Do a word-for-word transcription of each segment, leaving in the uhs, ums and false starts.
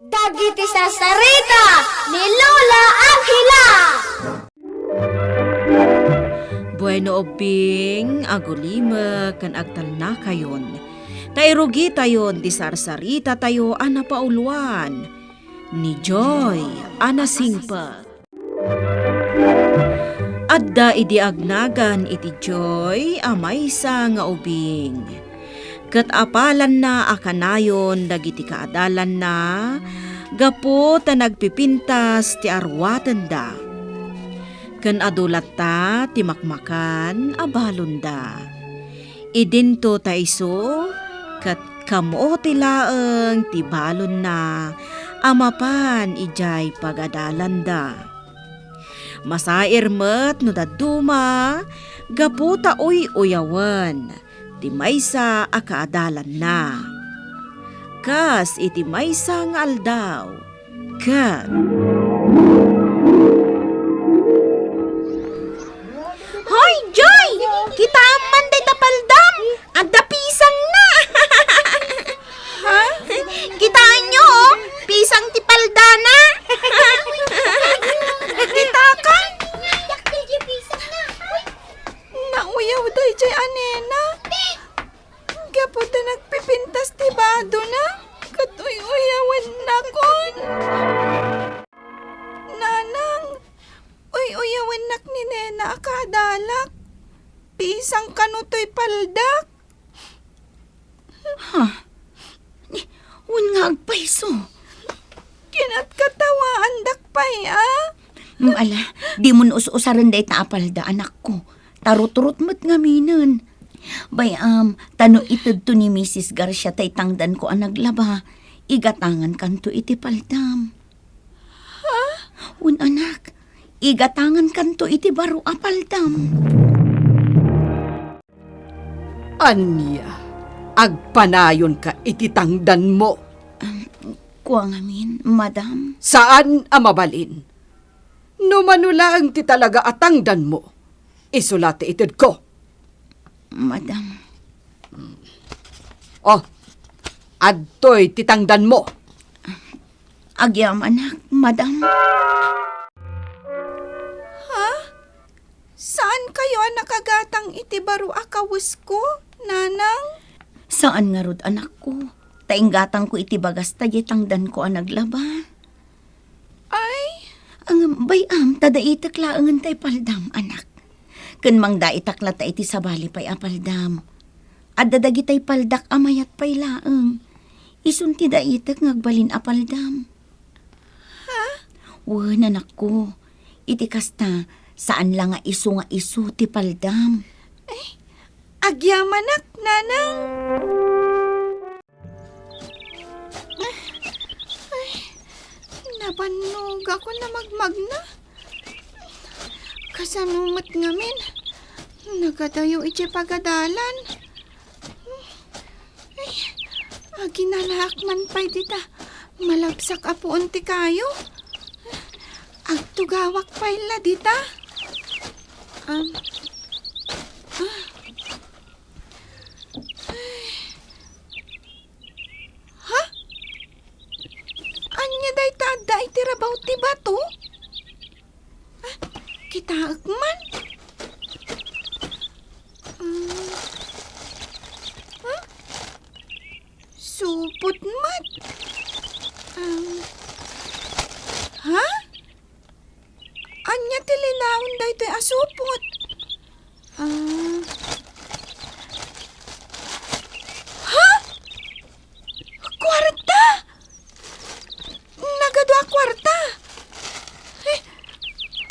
Dagiti sarsarita ni Lola Angela. Bueno, ubbing, agulimek ken agtalnakayon. Ta irugitayon ti sarsaritatayo a napauluan ni Joy a nasingpet. Adda idi agnagan iti Joy a maysa nga ubing. Ket apalanna a kanayon dagiti kaadalanna gapu ta nagpipintas ti aruatenda. Ken adu latta ti makmakan a balonda. Idinto ta isu, ket kamote laeng ti balonna a mapan idiay pagadalanda. Masair met no dadduma, gapu ta uy-uyawen ti maysa a kaadalanna. Kas iti maysa nga aldaw, ket, Hoy, Joy! Kitaem man dayta paldam! Adda pisangna! Ha? Kitaenyo, oh! Pisang ti paldana! Kitakan? Nauyaw daydiay a nena. Gapu ta nagpipintas ti badona, ket uy-uyawennakon. Nanang, uy-uyawennak ni nena a kaadalak. Pisang kano toy paldak. Ha? Wen nga agpayso. Kinatkatawaandak pay, a? Mm, ala, dimon us-usaren dayta a palda, anakko. Ta rutrut met ngaminen. Bay-am, ta no itedto ni Misis Garcia tay tangdanko a naglaba, igatangankanto iti paldam. Ha? Wen, anak, igatangankanto iti baro a paldam. Ania, agpanayonka iti tangdanmo? Kua ngamin, madam. Saan a mabalin. No mano laeng ti talaga a tangdanmo, isu la ti itedko. Madam. Oh, adtoy ti tangdanmo. Agyamanak, madam. Ha? Saankayo a nakagatang iti baro a kawesko, nanang? Saan ngarud, anakko. Ta inggatangko iti bagas ta diay tangdanko a naglaba. Ay? Ngem bay-am, ta daitek laengen tay paldam, anak. Ken mangdaitak latta iti sabali pay a paldam. Adda dagitay paldak a mayat pay laeng. Isun ti daitek nga agbalin a paldam. Ha? Wen, anakko. Iti kasta, saan la nga isu nga isu ti paldam. Ay, agyamanak, nanang. Ay, nabannogakon a magmagna. Kasano met ngamin? Nagadayo idiay pagadalan. Ay, aginalaak man pay dita. Malagsak a puon ti kayo. Agtugawak pay la dita. Um, ah. Ha? Ania dayta adda iti rabaw ti bato? Ah, kitaek man. Ah. Ha? Supot met. Ah. Ha? Ania ti linaon daytoy a supot? Ah. Ha? Kuarta! Nagadu a kuarta! Eh,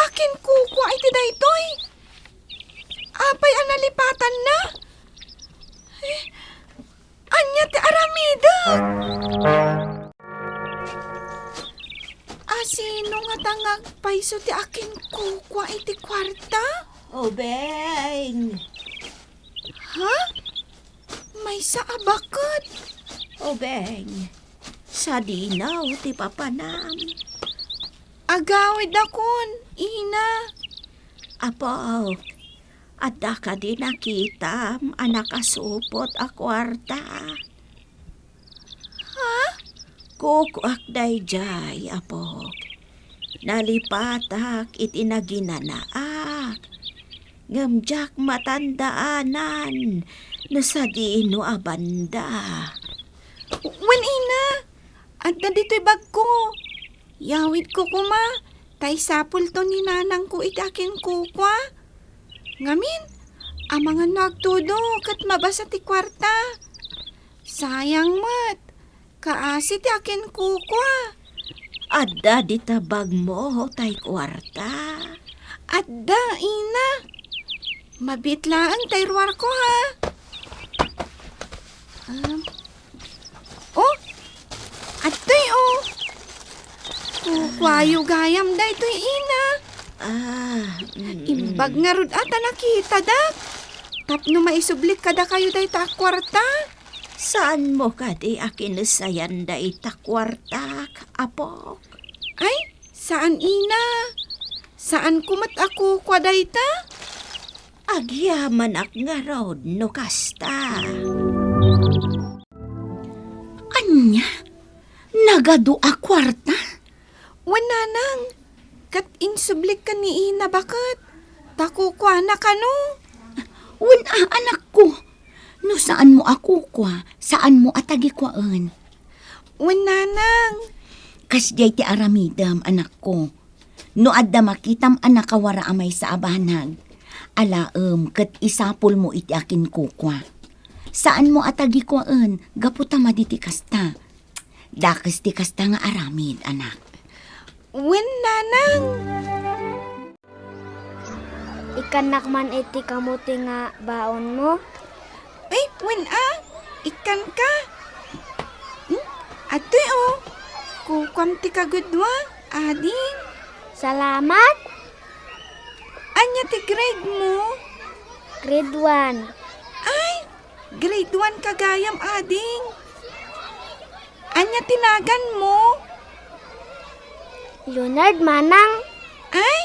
akin kukua iti daytoy? Apay a nalipatanna? Eh, ania ti aramidek? Asino ngata nga agpayso ti akin kukua iti kuarta? Ubeng! Ha? Maysa a baket? Ubeng, sadinaw ti papanam. Agawidakon, ina. Apo, adda kadi nakitam a nakasupot a kuarta? Ha? Kukuak daydiay, apok. Nalipatak iti naginanaak. Ngem diak matandaanan no sadino a banda. Wen, ina, adda ditoy bagko. Yawidko koma, ta isapulto ni nanangko iti akinkukua. Ngamin, amangan no agtudo ket mabasa ti kuarta. Sayang met, kaasi ti akinkukua. Adda dita bagmo tay kuarta? Adda, ina. Mabiit laeng tay ruarko, ha? Um, oh, adtoy, oh. Kukuayo gayam daytoy, ina. Ah, mm. Imbag ngarud a ta nakitadak. Tapno maisublik kadakayo dayta a kuarta. Saanmo kadi a kinesayan dayta kuartak, apok? Ay, saan, ina. Saanko met a kukua dayta. Agyamanak ngarud no kasta. Ania? Nagadu a kuarta? Wen, nanang, ket insublik ken ni ina baket, ta kukuana kano. Wen a, anakko. No saanmo a kukua, saanmo a tagikuaen. Wen, nanang. Kasdiay ti aramidem, anakko. No adda makitam a nakawara a maysa a banag, alaem ket isapulmo iti akinkukua. Saanmo a tagikuaen gapu ta madi ti kasta. Dakes ti kasta nga aramid, anak. Wen, nanang. Ikkannak man iti kamote nga baonmo? Ay, wen a, ikkanka. Hmm? Adtoy, o. Kukuam ti kagudua, ading. Salamat. Ania ti grade mo? Grade one. Ay, grade one ka gayam, ading. Ania ti naganmo? Leonard, manang. Ay,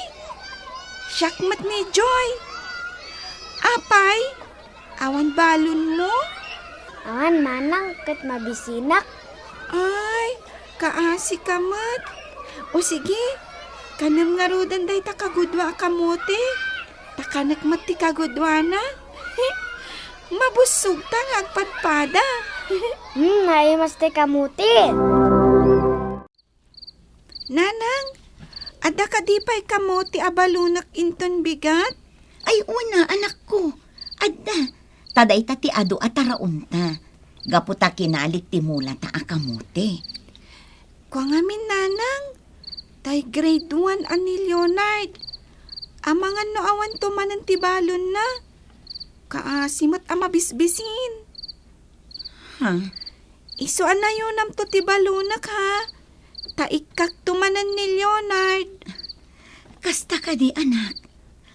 siak met ni Joy. Apay, awan balonmo? Awan, manang, ket mabisinak. Ay, kaasika met. O sige, kanem ngaruden dayta kagudua a kamote. Ta kanek met ti kaguduana. Mabussogta nga agpadpada. Hmm, naimas ti kamote. Nanang, adda kadi pay kamote a balonek inton bigat? Ay, una, anakko. Adda. Ta dayta ti adu a taraonta. Gapu ta kinalik ti mulata a kamote. Kua ngamin, nanang, tay grade one a ni Leonard. Amangan no awanto manen ti balonna. Kaasi met a mabisbisin. Ha? Isu a nayunamto ti balonek, ha? Ta ikkakto manen ni Leonard. Kasta kadi, anak?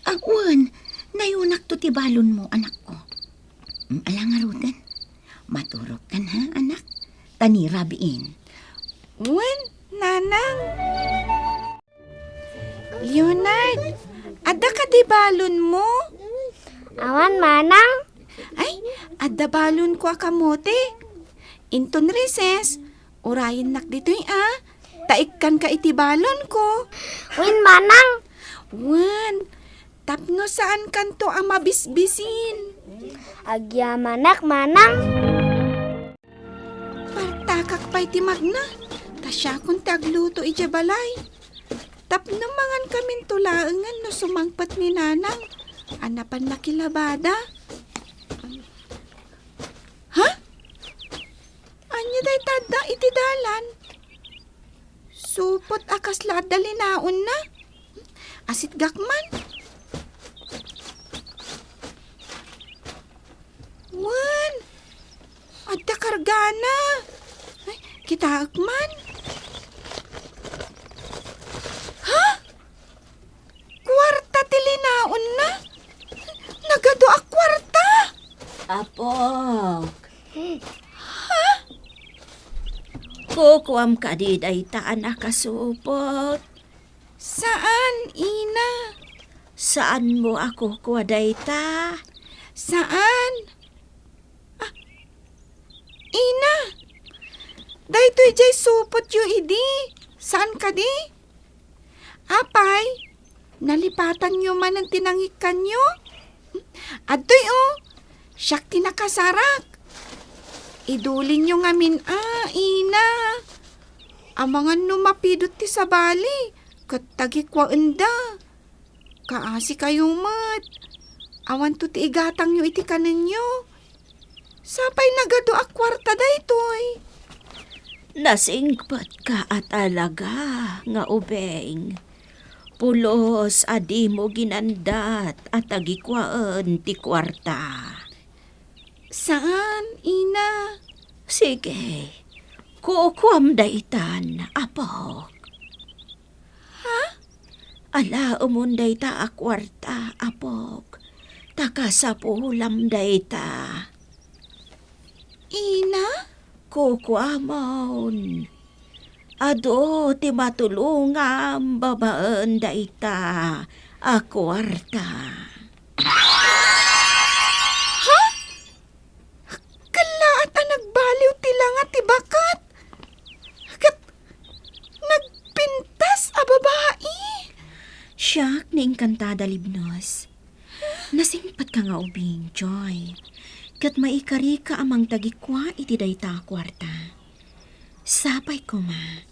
Ah, wen, nayunakto ti balonmo, anakko. Mm, ala ngaruden. Maturogkan, ha, anak? Ta ni rabiin. Wen, nanang. Leonard, adda kadi balonmo? Awan, manang. Ay, adda balonko a kamote. Inton recess, urayennak ditoy a, ta ikkanka iti balonko. Wen, manang. Wen, tapno saankanto a mabisbisin. Agyamanak, manang. Partakak pay ti magna, ta siakon ti agluto idiay balay. Tapno mangankaminto laengen no sumangpet ni nanang a napan nakilabada. Ha? Ania dayta adda iti dalan? Supot a kasla adda linaonna. Asitgak man. Wen, adda kargana. Ay, kitaek man. Ha? Kuarta ti linaonna? Nagadu a kuarta? Apok. Ha? Kukuam kadi dayta a nakasupot? Saan, ina. Saanmo a kukua dayta? Saan? Ah, ina! Daytoy jay supotyo idi. Saan kadi? Apay, nalipatanyo manen ti nangikkanyo? Adtoy, o, siak ti nakasarak. Idulinyo ngamin a, ina. Amangan no mapidot ti sabali, ket tagikuaenda. Kaasikayo met. Awanto ti igatangyo iti kanenyo. Sapay nagadu a kuarta daytoy. Nasingpetka a talaga nga ubing. Pulos a dimo ginandat a tagikuaen ti kuarta. Saan, ina? Sige, kukuam daytan, apok. Ha? Alaemon dayta a kuarta, apok, ta kasapulam dayta. Ina? Kukuamon. Adu ti matulongam babaen dayta a kuarta. Ha? Kallaat a nagbaliw ti langa ti baket. Ket nagpintas a babai. Siak ni Encantada Libnos. Nasingpetka nga ubing, Joy. Ket maikarika a mangtagikua iti dayta a kuarta. Sapay koma,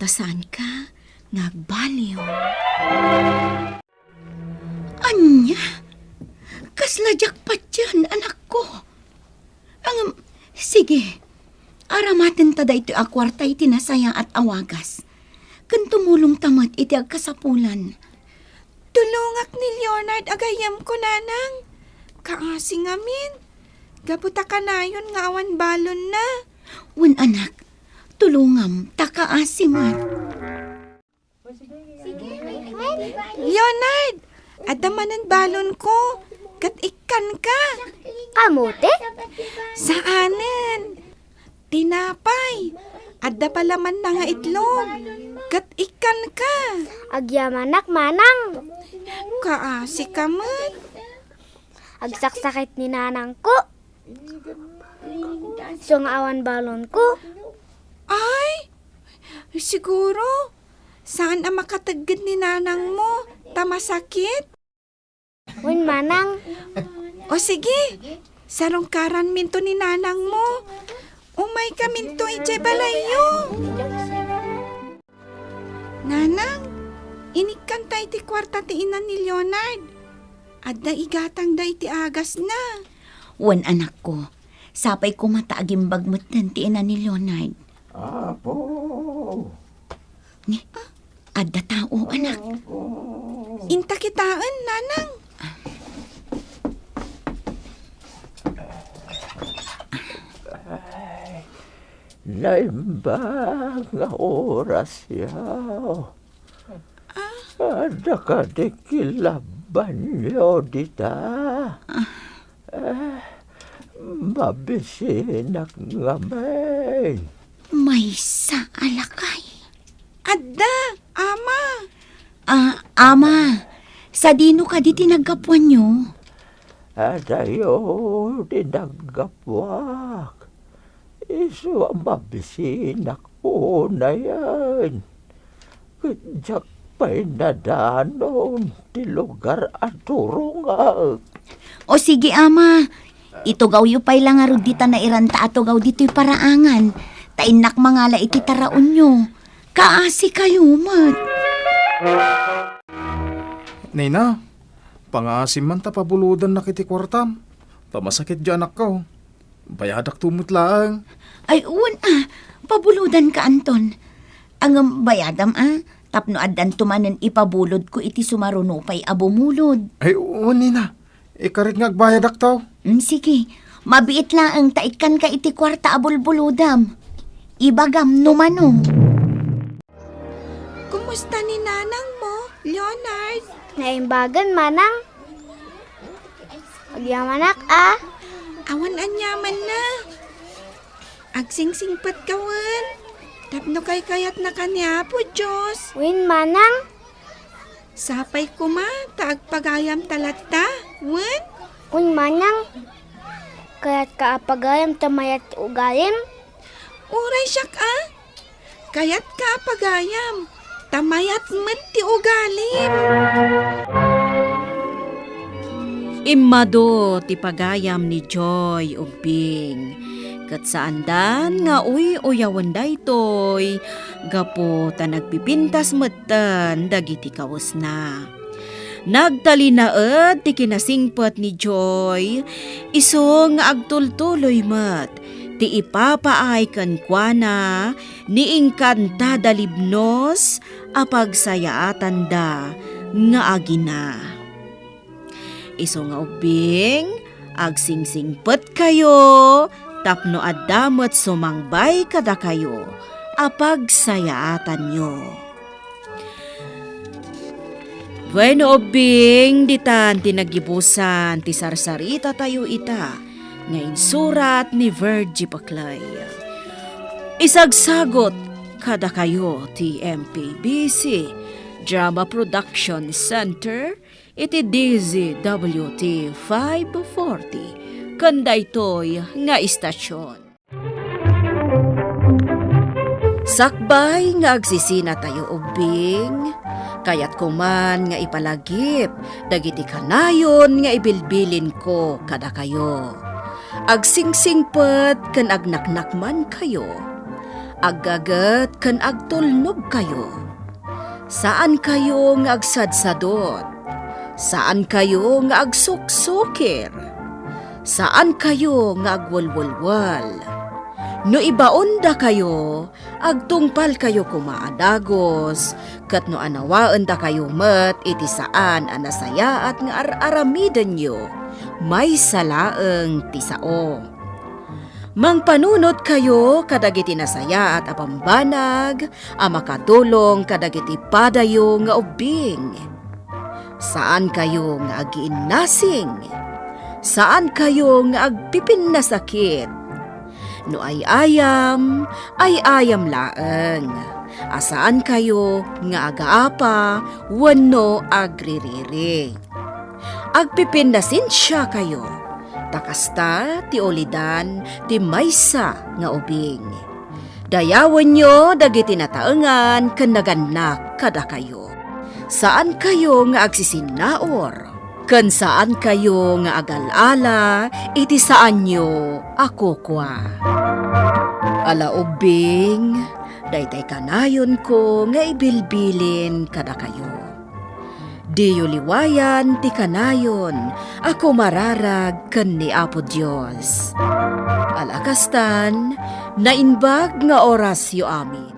ta saanka nga agbaliw. Ania? Kasla diak patien, anakko. Ngem, sige, aramatenta daytoy a kuarta iti nasayaat a wagas. Ken tumulongta met iti agkasapulan. Tulongak ni Leonard a gayyemko, nanang. Kaasi ngamin. Gapu ta kanayon nga awan balonna. Wen, anak, tulongam ta kaasi met. Leonard, adda manen balonko, ket ikkanka. Kamote? Saanen. Tinapay, adda palamanna nga itlog, ket ikkanka. Agyamanak, manang. Kaasika met. Agsaksakit ni nanangko. Isu nga awan balonko. Ay, siguro, saan a makategged ni nanangmo, ta masakit? Wen, manang. O sige, sarungkaranminto ni nanangmo. Umaykaminto idiay balayyo. Nanang, inikkanta iti kuarta ti ina ni Leonard. Adda igatangda iti agasna. Wen, anakko, sapay koma ta agimbag metten ti ina ni Leonard. Apo. Ni, adda tao, anak. Apo. Inta kitaen, nanang. Ay, naimbag nga orasyo. Adda kadi kilabbanyo dita? Ah, mabisinak ngamin. Maysa a lakay. Adda, ama. Ah, ama, sadino kadi ti naggapuanyo? Adayo ti naggapuak. Isu a mabisinak unayen. Ket diak pay nadanon ti lugar a turongek. O sige, ama. Itugawyo pay la ngarud dita nairanta a tugaw ditoy paraangan. Ta innak mangala iti taraonyo. Kaasikayo met. Nina, pangaasim man ta pabulodannak iti kuartam. Ta masakit diay anakko. Bayadakto met laeng. Ay, wen a, pabulodanka, Anton. Ngem bayadam a, tapno addanto manen ipabulodko iti sumaruno pay a bumulod. Ay, wen, Nina. Ikarik nga agbayadakto. Mm, sige. Mabiit laeng ta ikkanka iti kuarta a bulbulodam. Ibagam no mano. Kumusta ni nanangmo, Leonard? Naimbagan, manang. Agyamanak a. Awan aniamanna. Agsingsingpetka wen, tapno kaykayatnaka ni Apo Dios. Wen, manang. Sapay koma ta agpagayamta latta, wen? Wen, manang. Kayatka a pagayam ta mayat ti ugalim? Uray siak a? Kayatka a pagayam, ta mayat met ti ugalim. Immadu ti pagayam ni Joy ubbing, ket saandan nga uy-uyawen daytoy gapu ta nagpipintas metten dagiti kawesna. Nagtalinaed ti kinasingpet ni Joy, isu nga agtultuloy met ti ipapaay kenkuana ni inkantada libnos a pagsayaatanda nga agina. Isu nga ubbing, agsingsingpetkayo tapno adda met sumangbay kadakayo a pagsayaatanyo. Bueno, ubbing, ditan ti naggibusan ti sarsarita tayo ita nga insurat ni Virgie Paclay. Isagsagot kadakayo ti M P B C Drama Production Center iti D Z W T five forty ken daytoy nga istasyon. Sakbay nga agsisinatayo ubbing, kayatko man nga ipalagip dagiti kanayon nga ibilbilinko kadakayo. Agsingsingpet ken agnaknakmankayo. Aggaget ken agtulnogkayo. Saankayo nga agsadsadot. Saankayo nga agsuksukir. Saankayo nga agwelwelwel. No ibaondakayo, agtungpalkayo koma a dagus, ket no anawaendakayo met iti saan a nasayaat nga ar-aramidenyo, maysa laeng ti sao. Mangpanunotkayo kadagiti nasayaat a bambanag a makatulong kadagiti padayo nga ubbing. Saankayo nga agiinnasing. Saankayo nga agpipinnasakit. No ay-ayam, ay-ayam laeng. A saankayo nga agaapa wenno agririri. Agpipinnasensiakayo, ta kasta ti ulidan ti maysa nga ubing. Dayawenyo dagiti nataengan ken nagannak kadakayo. Saankayo nga agsisinnaur, ken saankayo nga agal-ala iti saanyo a kukua. Ala ubbing, daytay kanayonko nga ibilbilin kadakayo. Diyo liwayan ti kanayon a kumararag ken ni Apo Dios. Ala kastan, naimbag nga orasyo amin.